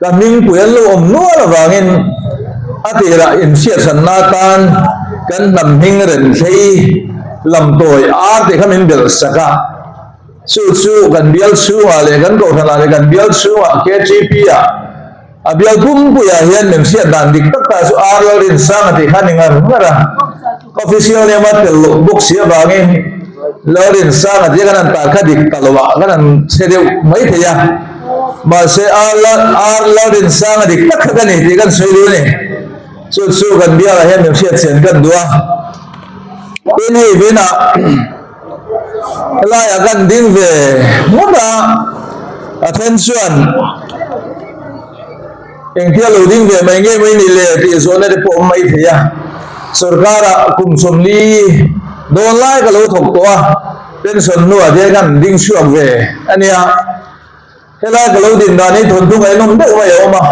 Ka hmingpui an lo awm nual avangin a tirah inhriatsanna atan kan hnam hming Renthlei lamtawi ar tih kha min belh sak a. Chu chu kan bial chhungah leh kan kohhranah leh kan bial chhungah KTP ah a bial pumpuiah hian min hriat dan dik tak tak chu ar Lalrinsanga tih kha a ni ngar ngar a. Official name a tel loh bawk si avangin Lalrinsanga tih kan han tar kha dik ta loh ah kan han chhe deuh mai thei a. Mahse ar ar Lalrinsanga dik tak kha ka ni tih kan sawi duh a ni. Chu chu kan bialah hian min hriat chian kan duh a. Tin hei vinah Helaiah kan ding ve ngawt a, a then chuan engtia lo ding ve mai nge mai ni le tih zawhna te pawh awm mai thei a. Sorkarah kum 40 dawn lai ka lo thawk tawh a, pension hnuah te kan ding chhuak ve a nia. Helai ka lo din dan hi thawnthu ngaihnawm deuh mai a awm a.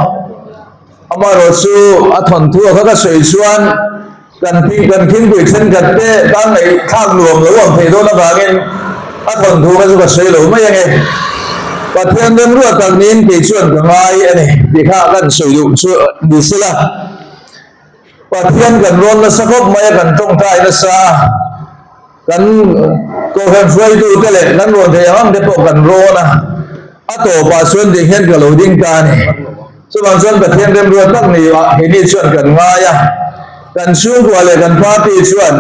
Amaherawh chu a thawnthu a kha ka sawi chuan kan thing kan thingpui thenkhat te tan ngaihthlak nuam lo ang thei dawn avangin a thawnthu kha chu ka sawi lo mai ange. Pathian remruat tak niin kei chuan ka ngai a ni tih kha kan sawi duh chu ni sela. Pathian kan rawn nasa khawp mai a kan tawngtai nasa a. Kan kohhran hruaitute leh kan rawn theih ang ang te pawh kan rawn a, a tawpah chuan tih hian ka lo ding ta a ni. Chuvang chuan Pathian remruat tak ni ah keini chuan kan ngai a, kan chhungkua leh kan party chuan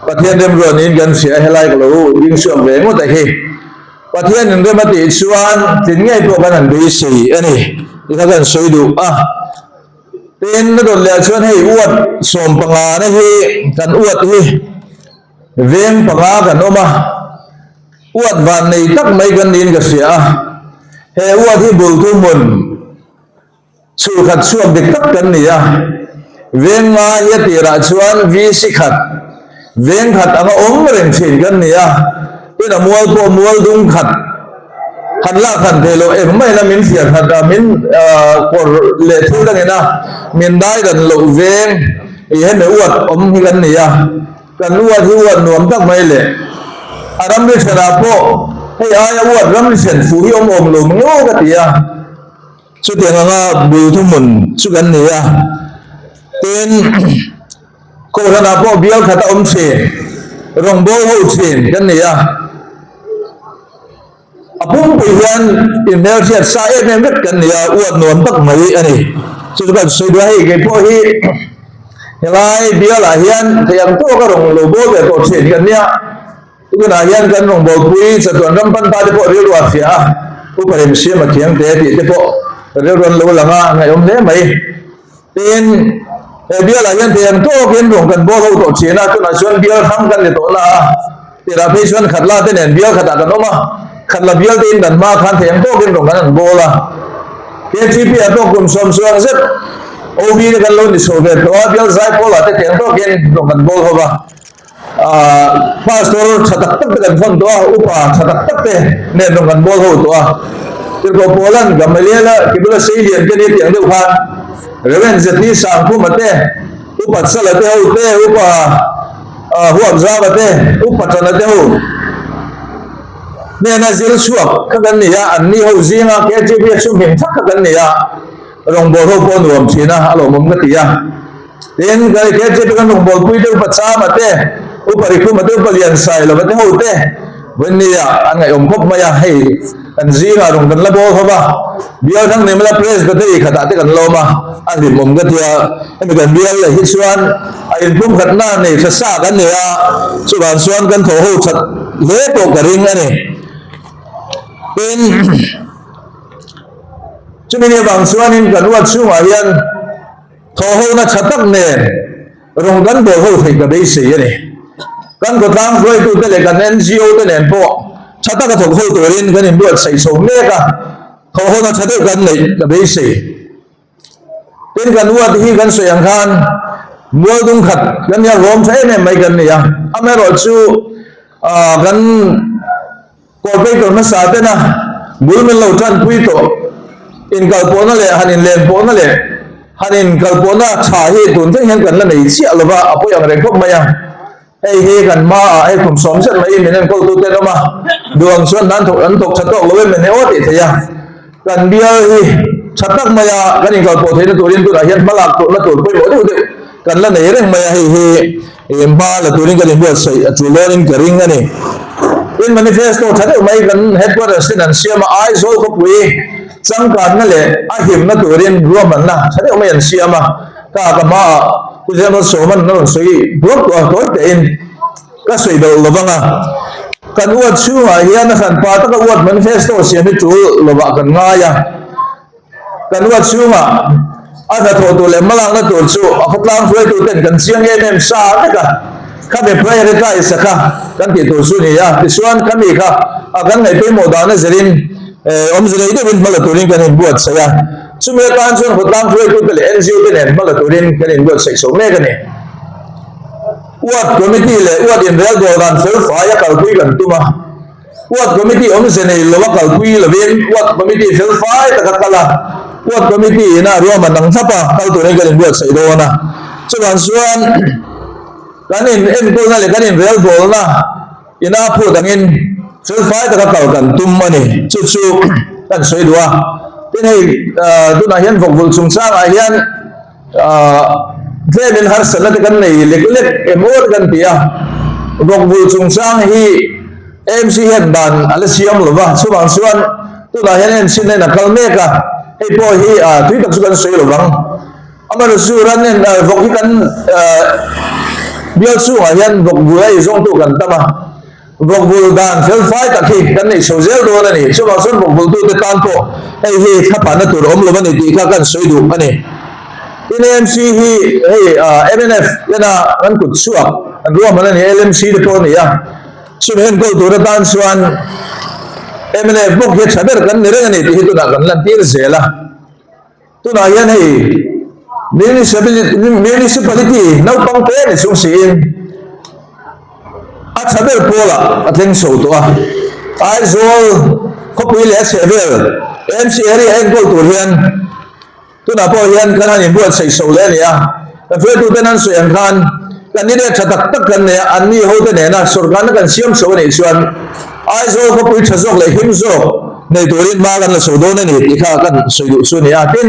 Pathian remruat niin kan hria a, helai ka lo ding chhuak ve ngawt a hi. Pathian in rem a tih chuan tlin ngei pawh kan han beisei a ni tih kha kan sawi duh a. Tin, na dawt leh ah chuan hei uat 15 na hi kan uat hi, Veng panga kan awm a, uat van nei tak mai kan niin ka hria a, he uat hi bultu hmun chhulkhat chhuak dik tak kan ni a, veng nga hi a tirah chuan VC khat, veng khat anga awm reng thin kan ni a, tin a mual pawh mual dung khat han lak han theih loh eng maina min thliar khat a, min kawr leh thil dangin a min dai dan loh veng ih hemi uat awm hi kan ni a. Kan uat hi uat nuam tak mai le. A ramri ṭhenah pawh hei aia uat ramri ṭhen fuh hi awm awm lo ngeuh ka ti a. Chutiang anga bul thuhmun chu kan ni a. Tin, Kohhranah pawh bial khat a awm ṭhin, rawngbâwl ho ṭhin kan ni a. A pumpui hian inhmelhriat sa em em vek kan ni a, uat nuam tak mai a ni. Chu chu kan sawi duh a, hei kei pawh hi helai bialah hian thei ang tawka rawn lo bawl ve tawh thin kan nia. Tunah hian kan rawngbawlpui chatuan ram pan ta te pawh rilru a fiah a, Upa Remsiama Khiangte tih te pawh rilru an lo lang a, ngaihawm hle mai. Tin, he bialah hian thei ang tawkin rawn kan bawl ho tawh thin a, tunah chuan bial hrang kan ni tawh na a, tirah phei chuan khatla te nen bial khatah kan awm a, khatla bial te in dan hma khan thei ang tawkin rawn kan han bawl a. KTP ah pawh kum 70 zet OB te kan lo ni chho ve tawh a, bial zaipawl ah te thei ang tawkin rawn kan bawl ho va. Aaa pastor tha tak tak te kan hawn tawh a, upa tha tak tak te nen rawn kan bawl ho tawh a. Tirhkoh Paulan Gamaliela Kibula Seilian te ni tiang deuh khan Reverend Zeti Sangkhuma te, Upa Chala te ho te, Upa Huapzava te, Upa Tana te ho hnena zir chhuak kha kan ni a, an ni ho zinga KTV a chhumhim thak kha kan ni a, rawngbâwl ho pawh nuam thin a, a lawmawm ka ti a. Tin, kan KTP kan rawngbawlpui te Upa Chama te, Upa Rikhuma te, Upa Liansailova te ho te Vawinia an ngaihawm khawp mai a, hei kan zingah rawn kan la bawl ho va, bial hrang nei mala Presbytery khatah te kan lawm a, a hlimawm ka ti a, hemi kan bial leh hi chuan a inpumkhatna nei tha sa kan nei a, chuvang chuan kan thaw ho that hle pawh ka ring a ni. Tin. Chumi ni avang chuanin kan uat chhungah hian thawhhona tha tak nen rawn kan bawl ho theih ka beisei a ni. Kan khawtlang hruaitute leh kan NGO te nen pawh tha taka thawk ho turin kan inbuatsaih chho mek a, thawhhona tha deuh kan neih ka beisei. Tin kan uat hi kan sawi ang khan mual dung khat kan nia hlawm tha em em mai kan ni a, amaherawhchu kan Corporator hmasa tena bul min lo tanpui tawh inkalpawhna leh han inlenpawhna leh han inkalpawhna tha hi tun thleng hian kan la nei chiah lova a pawi ang reng khawp mai a. Hei hi kan hmaah hei kum 10 zet mai min enkawltu te an awm a, duh ang chuan an thawk tha tawk lo em em aw tih theih a, kan bial hi. tha tak maia kan inkalpawh theihna turin tunah hian hmalak tawhna tur pawimawh deuh deuh kan la nei reng mai a, hei hi hma la turin kan inbuatsaih a tul dawnin ka ring a ni. Tin, manifesto tha deuh mai kan headquarters ten an siam a, Aizawl khawpui changkanna leh a himna turin ruahmanna tha deuh mai an siam a, ka ka hmaah Pu General Sawman a rawn sawi buak tawh a, tawi tehin. Ka sawi belh lo vang a, kan uat chhungah hian a hranpa taka uat manifesto siam hi tul lovah kan ngai a. Kan uat chhungah a hnathawh tur leh hmalakna tur chu a khawtlang hruaituten kan chiang em em sa vek a, khami prioritize a kha kan tih tur chu ni a. Tichuan khami kha a kan ngaih pawimawh dana zirin awmze nei deuhin hma la turin kan inbuatsaih a. Chumi atan chuan khawtlang hruaitute leh NGO te nen hma la turin kan inbuatsaih chho mek a ni. Ward Committee leh Ward inrelbawl dan felfai a kalpui kan tum a, Ward Committee awmze nei lo a kalpui lovin Ward Committee felfai tak a kal a, Ward Committee ina ruahman ang thlap a kal turin kan inbuatsaih dawn a. Chuvang chuan kan in enkawlna leh kan inrelbawlna ina phut angin felfai taka kal kan tum a ni. Chu chu kan sawi duh a. Tin hei tunah hian vawkvulh chungchangah hian Tlemin harsatna te kan nei lek lek em aw te kan ti a, vawkvulh chungchang hi AMC hian dan a la siam lo va, chuvang chuan tunah hian AMC nen a kal mek a, hei pawh hi tui tak chu kan sawi lo vang. Amaherawhchu ran en vawk hi kan bial chhungah hian vawkvulh a eizawngtu kan tam a. Vawkvul dan felfai tak hi kan neih chho zel dawn a ni. Chuvang chuan vawkvultute tan pawh hei hi thlapahna tur awm lo a ni tih kha kan sawi duh a ni. Tin AMC hi hei mnf ena kan kut chhuak an ruahman a ni, LMC te pawh a ni a. Chumi enkawl tur atan chuan mnf bawk hi a tha ber kan ni reng a ni tih hi tunah kan lantir zel a. Tunah hian hei Municipality naupang te ni chung siin a tha ber pawlah a thleng chho tawh a. Aizawl khawpui leh a chhehvel MC area enkawl tur hian tunah pawh hian kan han inbuatsaih chho leh a ni a. Kan hruaituten an sawi ang khan candidate tha tak tak kan nei a, anni hote nena sorkarna kan siam chho a nih chuan Aizawl khawpui tha zawk leh him zawk nei turin hma kan la chho dawn a ni tih kha kan sawi duh chu a ni a. Tin,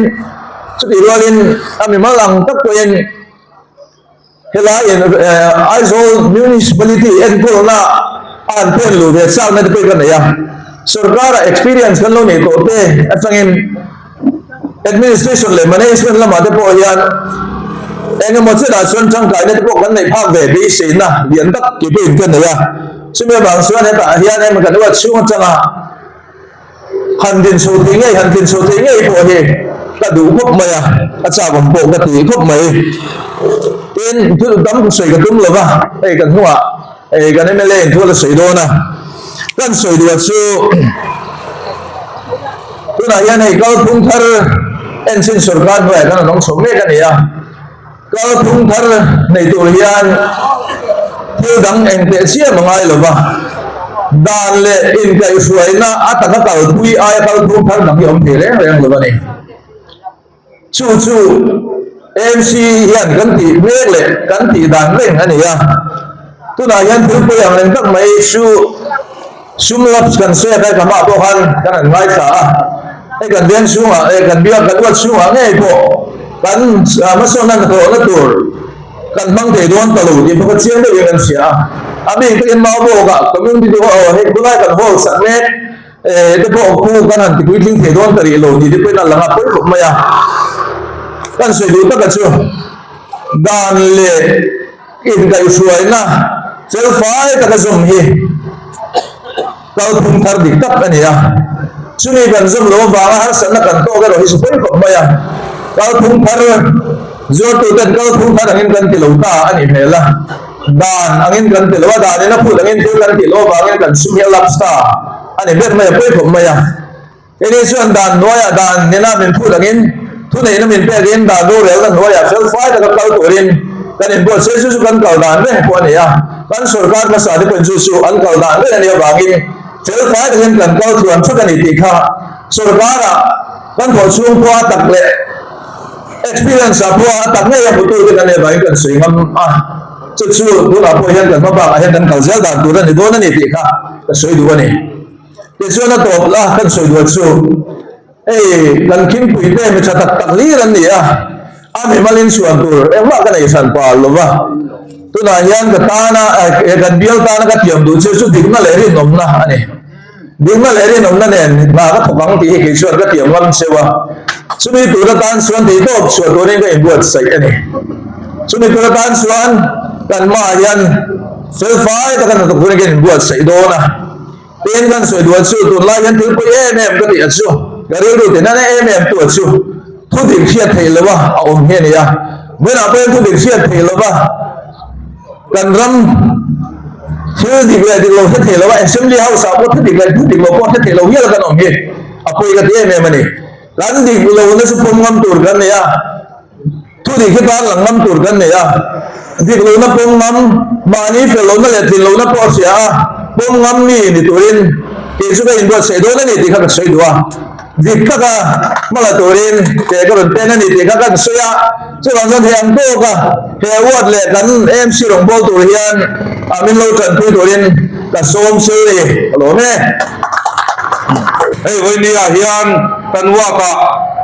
chutih rualin a mimal ang tak pawhin helai Aizawl Municipality enkawlna a han pen luh ve chakna te pawh ka nei a. Sorkara experience kan lo neih tawh te atangin Administration leh Management lamah te pawh hian eng emaw chenah chuan tangkaina te pawh kan neih phak ve beiseina lian tak tih pawhin ka nei a. Chumi avang chuan hetah hian eng kan uat chhung atanga han din chho thei ngei, han tlin chho thei ngei pawh hi ka duh khawp mai a, a chak awm pawh ka ti khawp mai. Tin, thil tam sawi ka tum lova, hei kan hnungah Hei kan mla in thu a la sawi dawn a, kan sawi duh chu tunah hian hei kalphung thar enchin sorkar hnuaiah khan an awm chho mek a ni a, kalphung thar nei tur hian thil dang eng teh chiam a ngai lo va, dan leh inkaihhruaina a taka kalpui aia kalphung thar dang hi a awm thei reng reng lo a ni. Chu chu AMC hian kan tih mek leh kan tih dan reng a ni a. Tunah hian thil pawi ang reng tak mai chu sum lapse kan sawi a, kai ka hmaah pawh khan kan han ngaithla a. Hei kan veng chhungah eh kan biak kan uat chhungah ngei pawh kan hmasawnna hnathawhna tur kan hmang thei dawn ta lo tih pawh kha chiang deuhin kan hria a. A bik takin Maubawkah community hall hei khulai kan hall sak mek. Eh te pawh khu kan han ti puitling thei dawn ta rih lo tih te pawhin a lang a pawi khawp mai a. Kan sawi duh taka chu dan leh inkaihhruaina felfai taka zawm hi kalphung thar dik tak a ni a. Chumi kan zawm loh avanga harsatna kan tawk erawh hi chu pawi khawp mai a. Kalphung thar zuartuten kalphung thar angin kan ti lo ta a nih hmel a. Dan angin kan ti lo a, danin a phut angin thil kan tih loh avangin kan sum hi a lapse ta a ni ber mai a, pawi khawp mai a. Keini chuan dan hnuaiah dan nena min phut angin thuneihna min pekin dan rorelna hnuaiah felfai taka kal turin kan inbuatsaih chu chu kan kal dan reng pawh a ni a, kan sorkar hmasa te pawhin chu chu an kal dan reng a nih avangin felfai takin kan kal tluan thak a ni tih kha sorkarah kan thawh chhung pawha tak leh Experience ah pawh a tak ngei a hmutu te kan evangin kan sawi ngam a, chu chu tunah pawh hian kan hma bakah hian kan kal zel dan tur a ni dawn a ni tih kha ka sawi duh a ni. Tichuan a tawp la kan sawi duh chu. Hei kan khingpui te mi tha tak tak hlir an ni a, a mimal inchhuan tur engmah ka nei hran pal lo va. Tunah hian ka tana he kan bial tana ka thiam duh chu chu dikna leh rinawmna a ni. Dikna leh rinawmna nen hna ka thawk ang tih hi kei chuan ka tiam ngam cheu a, chumi tur atan chuan theihtawp chhuah turin ka inbuatsaih a ni. Chumi tur atan chuan kan hmaah hian felfai taka hnathawk turin ka inbuatsaih dawn a. Tin kan sawi duh a chu tunlai hian thil pawi em em ka tih a chu, ka rilru ti nana em em tu a chu thu dik hriat theih lo a a awm hi a ni a. Vawiinah pawh hian thu dik hriat theih lo va kan ram thil dik leh dik lo hre thei lo a, Assembly House ah pawh thu dik leh thu dik lo pawh hre thei lo hial kan awm hi a pawi ka ti em em a ni. Kan dik lohna chu pawm ngam tur kan nei a. Thudik hi tan lang ngam tur kan nei a, dik lohna pawm ngam, mahni fel lohna leh tlin lohna pawh a hria a, pawm ngam mi ni turin kei chu ka inbuatsaih dawn a ni tih kha ka sawi duh a, dik taka hma la turin ke ka rawn pen a ni tih kha kan sawi a, chuvang chuan hei ang tawka he ward leh kan AMC rawngbâwl tur hian a min lo tanpui turin ka sawm cheu ni ka lawm e. Hei vawinia hian kan ward-ah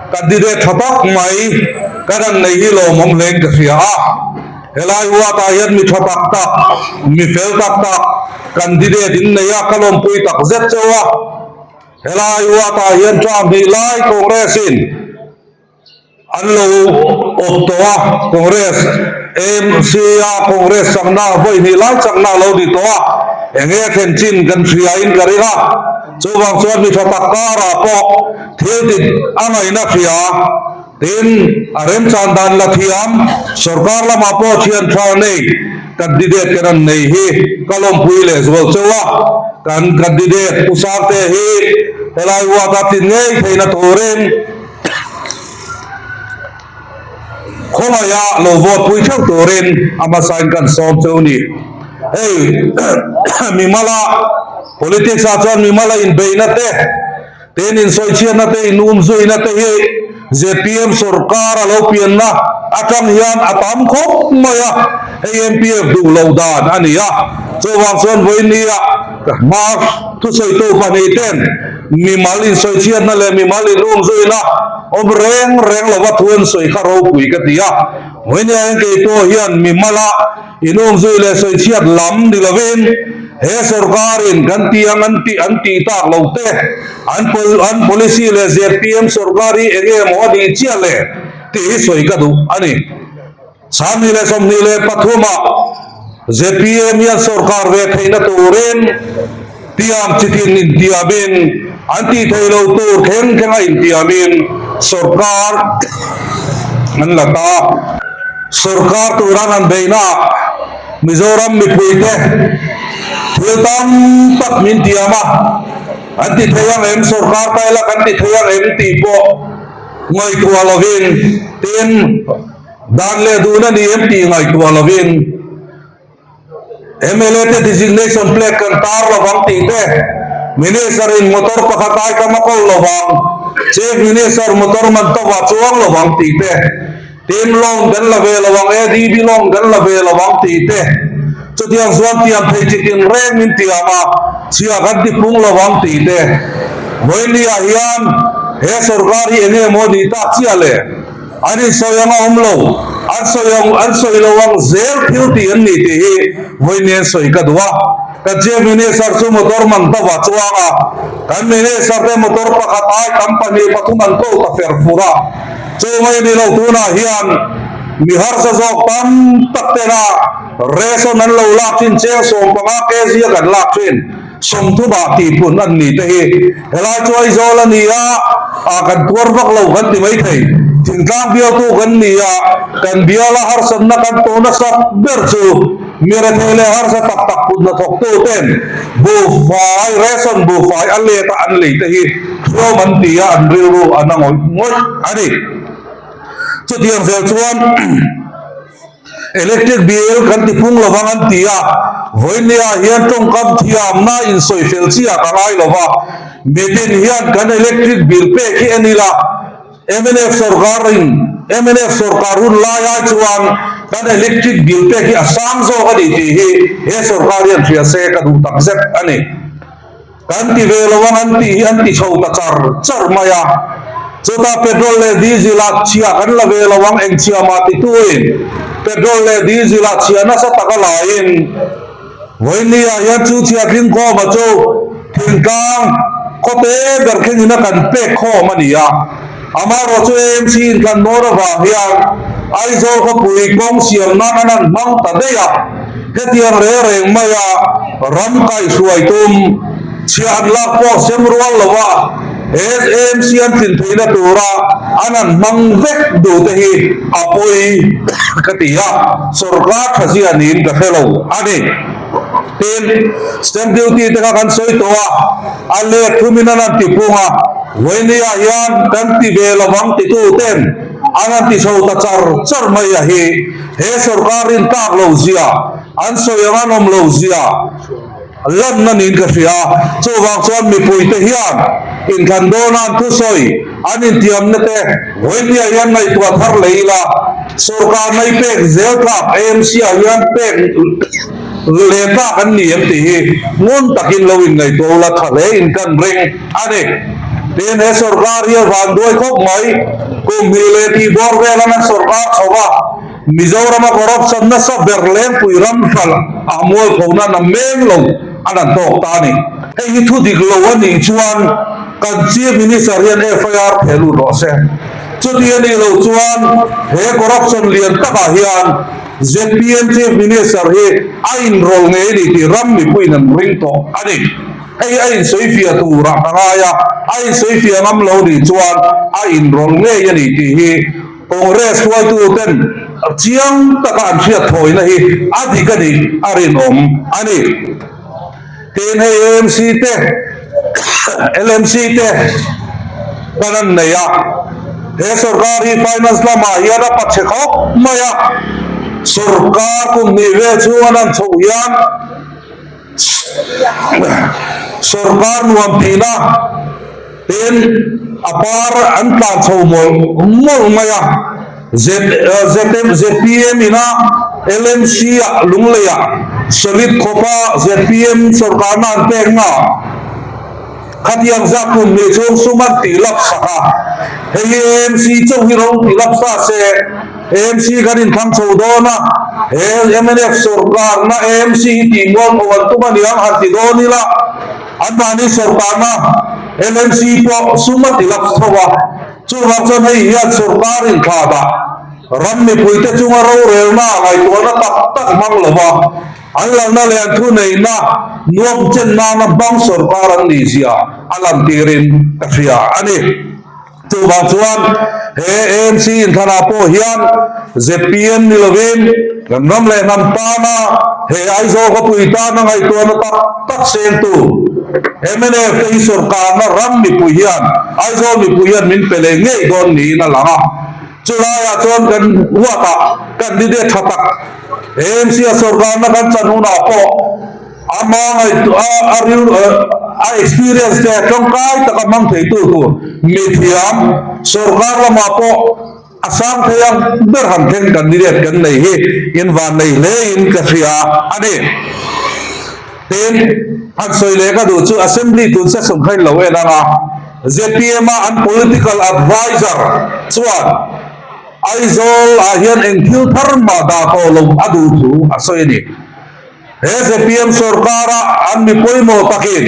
Candidate tha tak mai kan han nei hi lawmawm hlein ka hria a, helai huatah hian mi tha tak tak, mi fel tak tak candidate in nei a, ka lawmpui tak zet chauh a, helai huatah hian term hnih lai Congress in an lo awp tawh a, Congress AMC a Congress chakna vawi hnih lai chakna a lo ni tawh a, eng nge thlen chin kan hria in ka ring a, chuvang chuan mi tha tak karah pawh Thil dik a ngaihna hria, tin a remchan dan la thiam, sorkar lamah pawh thian tha nei candidate kan an nei hi ka lawmpui leh zual cheu a, kan candidate Pu Sangte hi helai ward a tlin ngei theihna turin khawngaih lo vote pui theuh turin a hmasain kan sawm cheu ni. Hei mimala politics ah chuan mimala inbeihna te, Tin insawichhiatna te inumzuina te hi zpm sorkar a lo pianna atang hian a tam khawp mai a, hei MPF duh loh dan a ni a. Chuvang chuan vawinia ka hma thusawitu pahnih ten mimal insawichhiatna leh mimal inumzuina awm reng reng lova thu an sawi kha ropui ka ti a. Vawinia hian kei pawh hian mimala Inawmzui leh sawichhiat lam ni lovin he sorkarin kan tih ang an tih an tih tak lo te, an an policy leh zpm sorkar hi eng nge maw a nih chiah le tih hi sawi ka duh a ni. 2023 ah zpm hian sorkar ve theihna turin tiam chitin intiamin an tih theih lo tur thleng thlenga intiamin sorkar an la ta. Sorkar tura an han beihnaah Mizoram mipuite thil tam tak min tiam a, an ti thei ang em, sorkar ta ila kan ti thei ang em tih pawh ngaihtuah lovin, tin dan leh dun a ni em tih ngaihtuah lovin, Mla te designation plate kan tar lovang tih te, Minister in motor pakhat ai tam a kawl lovang, Chief Minister motor man tawh a chuang lovang tih te, Team loan kan la ve lovang, ADB loan kan la ve lovang tih te, chutiang chuan tiam thei chi tin reng min tiam a, chhia kan ti pung lovang tih te. Vawinia hian he sorkar hi enge maw nih tak chiah le? An insawi ang a awm lo, an sawi ang, an sawi lo ang zel thil tih an ni tih hi vawiin sawi ka duh a. Kan Chief Minister chu motor man ta va chuang a, kan Minister te motor pakhat ai tam pahnih pathum an ko ta fer fur a. Chu mai ni lo tunah hian mi harsa zawk tam tak tena ration an lo lak thin cheng 15 kg a kan lak thin. Sawmthumah tihpun an ni te hi helai chu Aizawl a ni a, ah kan tuar vak lo kan ti mai thei. Thingtlang bialtu kan ni a, kan biala harsatna kan tawh nasa ber chu mi rethei leh harsa tak tak kut hnathawktu ten buhfai, ration buhfai a let a an lei te hi hriawm an ti a, an rilru a na ngawih ngawih a ni. Chutiang zel chuan. Electric bill kan ti pung lovang an ti a, vawinia hian tawngkam thiamna insawi fel chiah ka ngai lo va, mitin hian kan electric bill pek hi en ila, mnf sorkarin mnf sorkar hun lai ai chuan kan electric bill pek hi a sang zawk a ni tih hi he sorkar hian hria se ka duh takzet a ni. Kan ti ve lo ang an tih hi an ti chho ta char char mai a. Chutah petrol leh diesel ah chhia kan la ve lo ang eng chhia mah tituin petrol leh diesel ah chhia nasa taka laiin vawiin ah hian chu chhia tling khawma chu thingtlang khawte ber thlengin a kan pek khawm a ni a. Amaherawh chu AMC inthlan nawr avang hian Aizawl khawpui kawng siam nan an han hmang ta daih a, hetiang reng reng maia ram kaihhruai tum chhia an lak pawh sem rual lo a, he AMC an tlin theihna tura an han hmang vek duh te hi a pawi ka ti a, sorkar tha zia niin ka hre lo a ni. Tin, stamp duty te kha kan sawi tawh a, a let thumin an han ti phung a, Vawinia hian kan ti ve lovang titu ten an han ti chho ta char char mai a hi he sorkar rin tak lo zia, an sawi ang an awm lo zia lanna niin ka hria. Chuvang chuan mipuite hian inthlan dawna an thusawi an intiamna te vawinia hian ngaihtuah thar leh ila, sorkar nai pek zel tlak AMC ah hian pek leh tlak an ni em tih hi ngun takin lo inngaihtuah ula tha hle in kan ring a ni. Tin, he sorkar hi a van duai khawp mai. Kum hnih leh tih bawr vel an an sorkar chho a, Mizorama corruption nasa ber lengpui ram hralh a mualpho nan a meng lo an han tawk ta a ni. Hei hi thu dik lo a nih chuan kan Chief Minister hian FIR theh lut rawh se. Chuti a nih loh chuan he corruption lian takah hian zpm Chief Minister hi a inrawlh ngei a ni tih ram mipuiin an ring tawh a ni. Hei a insawifiah turah ka ngai a, a insawifiah ngam lo nih chuan a inrawlh ngei a ni tih hi Congress hruaituten chiang taka an hriat thawina hi a dik a nih a rinawm a ni. Tin hei AMC te, LMC te kan an nei a, he sorkar hi finance lamah hian a pachhe khawp mai a, sorkar kum hnih vel chhung an han chhoh hian Sorkar nuam tihna tin a par an tlan chho mawlh mawlh mai a, ZPM ina LMC ah Lunglei ah solid khawpa ZPM sorkarna an pek na khatiang zat kum hnih chhung sum an tih lap sak a, hei hi AMC chauh hi ro tih lap sa se. AMC kan inthlang chho dawn a, he mnf sorkarna AMC hi tih mual pho an tum a niang han ti dawn ila, anmahni sorkarna LMC pawh sum a ti lap tho a, chuvang chuan hei hian sorkar inthlanah ram mipuite chunga rorelna ngaihtuahna tak tak hmang lo va, an lalna leh an thuneihna nuam chen nana hmang sorkar an nih zia a lantirin ka hria a ni. Chuvang chuan he AMC inthlanah pawh hian zpm ni lovin kan ram leh hnam tana he Aizawl khawpui tana ngaihtuahna tak tak sengtu mnf te hi sorkarna ram mipui hian Aizawl mipui hian min pe leh ngei dawn niin a lang a. Chulaiah chuan kan huatah candidate tha tak AMC a sorkarna kan chan hunah pawh Ama ngaihtuah a rilru a experience te tangkai taka hmang theitu tur mithiam sorkar lamah pawh a sang thei ang ber han thleng candidate kan nei hi invan nei hle in ka hria a ni. Tin, han sawi leh ka duh chu Assembly tun session kha in lo en ang a, zpm a an political adviser chuan Aizawl ah hian eng thil thar mah dah tawh lo a duh thu a sawi a ni. He zpm sorkara an mi pawimawh takin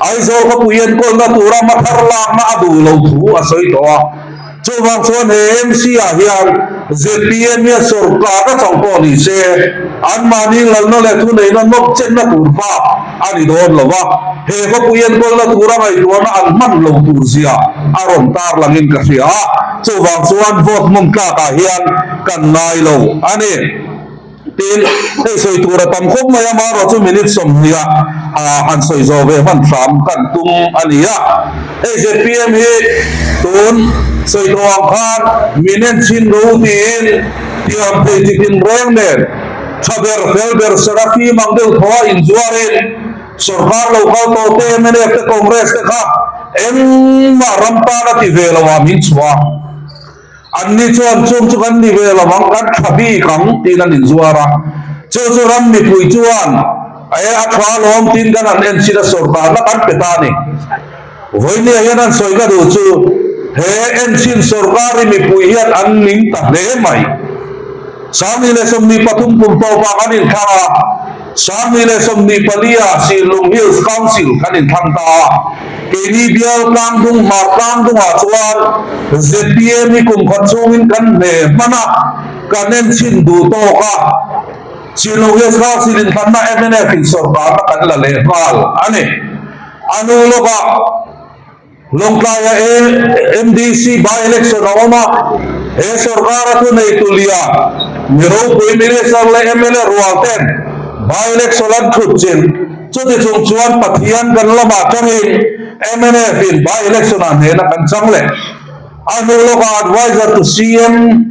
Aizawl khawpui enkawlna tura hmathar lakna a duh lo thu a sawi tawh a. Chuvang chuan he MC ah hian zpm hian sorkar a chang pawh ni se, anmahni lalna leh thuneihna nawk chenna tur bak a ni dawn lo va, he khawpui enkawlna tura ngaihtuahna an hman lo tur zia a rawn tarlangin ka hria a. Chuvang chuan vote hmawm tlakah hian kan ngai lo a ni. Tin, hei sawi tur a tam khawp mai a, amaherawh chu minute 20 ah han sawi zawh ve hman hram kan tum a ni a. Hei zpm hi tun sawi tawh ang khan min en chhin ro tiin tiam thei chi tin reng nen tha ber fel ber Serafim ang deuh thaw a inzuarin sorkar lo kal tawh te mnf te Congress te kha engmah ram tan a ti ve lo ah min chhuah a. Anni chuan chung chu kan ni ve lo ang, kan tha bik ang tiin an inzuar a. Chu chu ram mipui chuan e a tha alawm tiin kan han en chin a, sorkarna kan pe ta a ni. Vawinia hian an sawi ka duh chu. He enchhin sorkar hi mipui hian an ning ta hle mai. 2023 kum tawpah kan inthlang a, 2024 ah Shillong Hills Council kan inthlang ta a. Keini bial tlangdung hmar tlangdungah chuan zpm hi kum khat chhungin kan hne hman a, kan enchhin duh tawk a. Shillong Hills Council inthlanna mnf in sorkarna kan la leh nghal a ni. A hnu lawkah. Lawngtlaia MDC by-election a awm a, he sorkara thuneitu lian, mi ropui Minister leh mla rual ten by-election an thut chin. Chuti chung chuan Pathian kan lamah tangin mnf in by-election ah hnehna kan chang leh. A hnu lawkah Adviser to CM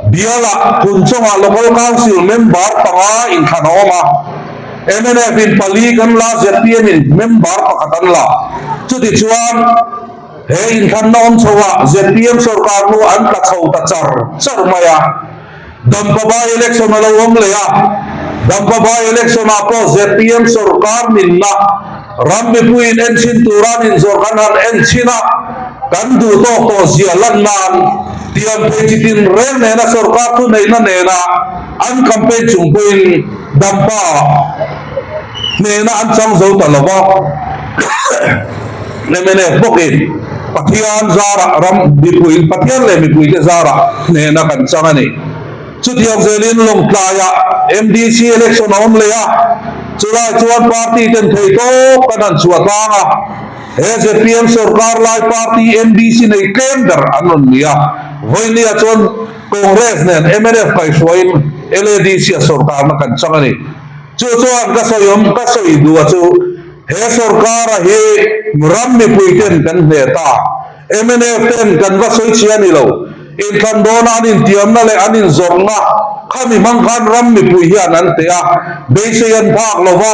Bialah Phunchawngah Local Council member panga inthlan a awm a, mnf in pali kan la, zpm in member pakhat an la. Chutichuan he inthlanna awm chhoah zpm sorkar nu an tla chho ta char char mai a. Dampa by election a lo awm leh a, Dampa by election ah pawh zpm sorkar ninna ram mipuiin enchhin tura an inzawrh kan han enchhin a, kan duh tawk tawh zia lan nan tiang phei chi tin reng nena sorkar thuneihna nena an campaign chung pawhin Dampa hnena an chang zo ta lo va. Mnf bawkin Pathian zarah ram mipui Pathian leh mipuite zarah hnena kan chang a ni. Chutiang zelin Lawngtlaiah MDC election a awm leh a, chulai chuan party ten theihtawp kan han chhuah tlang a. He zpm sorkar lai party MDC nei tlem ber an rawn ni a, vawinia chuan Congress nen mnf kaihhruaiin LADC a sorkarna kan chang a ni. Chu chuan ka sawi awm ka sawi duh a chu he sorkara hi ram mipui ten kan hne ta. Mnf ten kan va sawi chhia ni lo. Inthlan dawna an intiamna leh an inzawrhna khami hmang khan ram mipui hian an teh a, beisei an phak lo va,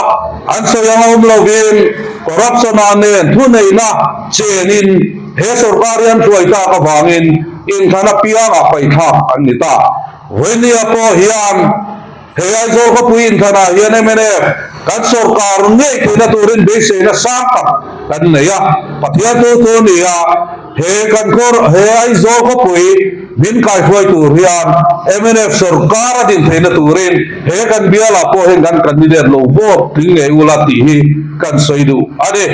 an sawi ang awm lovin corruption-ah nen thuneihna chenin he sorkar hi an hruai tak avangin inthlan apiangah paihthlak an ni ta. Vawinia pawh hian. He Aizawl khawpui inthlanah hian mnf kan sorkar ngei theihna turin beiseina sang tak kan nei a, Pathian tu thu a ni a, he kan khaw he Aizawl khawpui min kaihruai tur hian mnf sorkar a din theihna turin he kan bialah pawh hian kan candidate lo vote tling ngei ula tih hi kan sawi duh a ni.